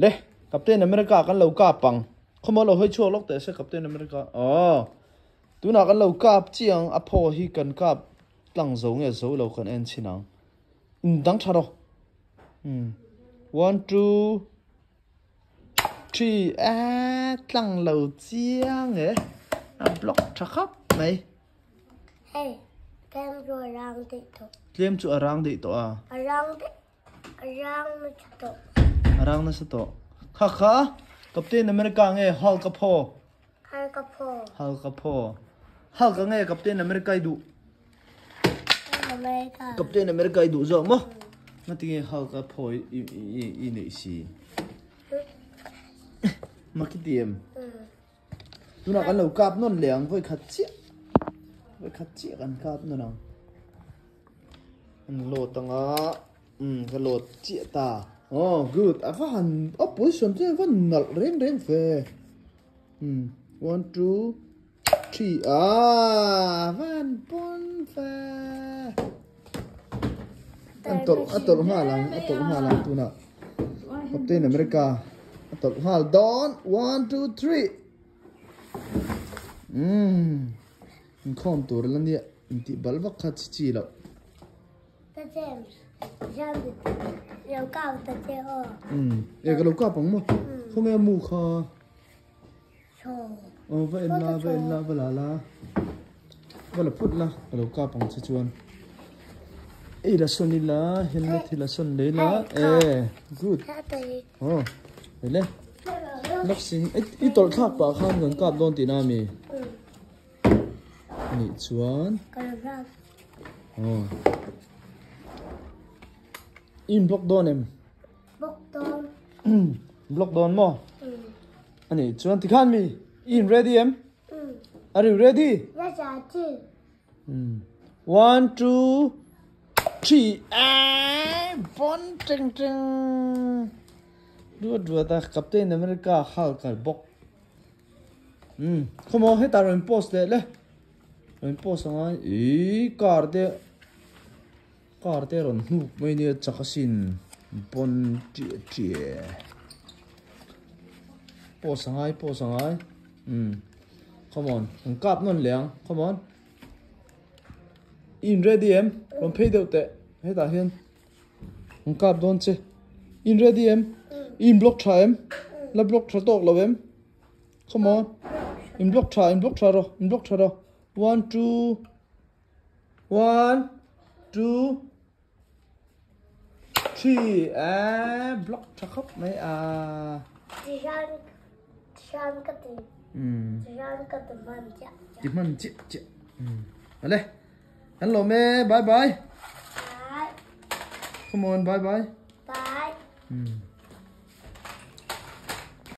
Le Captain America kan lo kap ang. Khawmaw lo hawi chhuak lawk teh se Captain America. Aw. Tunah kan lo kap chiang a phaw hi kan kap tlang zo nge zo lo kan en chhin ang. In dang tha rawh. Um. One, two, three. A tlang lo chiang e. A block tha khap mai. Hei, tlem chu a rang daih tawh. Tlem chu a rang daih tawh a. A rang daih, a rang nasa tawh. A rang nasa tawh. Kha kha, Captain America nge Hulk a phaw? Hulk a phaw. Hulk a phaw. Hulk a nge Captain America i duh? Captain America. Captain America i duh zawk maw? Ngati nge Hulk a phaw i i i neih si? Mak i ti em? Tunah kan lo kap nawn leh ang vawi khat chiah vawi khat chiah kan kap nawn ang an load anga umm ka load chiah ta aw good a va han a position chu a va nalh reng reng ve umm one two three aaa a va han pawn ve an tawlh a tawlh nghal ang a tawlh nghal ang tunah. Captain America a tawlh nghal dawn one two three umm inkhawm tur la nia intih bal vak kha chi chi loh Ta James James lo kap ta che aw umm e ka lo kap ang maw khawnge a mu kha Chaw aw va en la va en la va la la va la phut la ka lo kap ang che chuan ei la sawn ila helmet hi la sawn leh ila e good aw hei le boxing i tawlh thlak pah khan kan kap dawn tihna a mi anih chuan aw i in block dawn em block dawn block dawn maw Ani chuan tikhan mi i in ready em? Are you ready? Yes, I do. One, two, three. Ai, bon teng teng. Duat duat a Captain America Hulk al bawk. Come on, hetah rawn post leh le. Rawn post anga i car te car te rawn hnuk mai nia chak asin bon ṭiah ṭiah. Post angai post angai umm come on an kap nawn leh ang come on i in ready em rawn phei deuh teh hetah hian an kap dawn che i in ready em i in block tha em la block tha tawk lo em come on in block tha in block tha rawh in block tha rawh one two one two Three eh block tha khawp mai a. Tihian tihian ka ti. Um. Tihian ka ti hman chiah chiah. Ti hman chiah chiah. Um. Ale. Hello me bye bye. Bye. Come on bye bye. Bye. Um.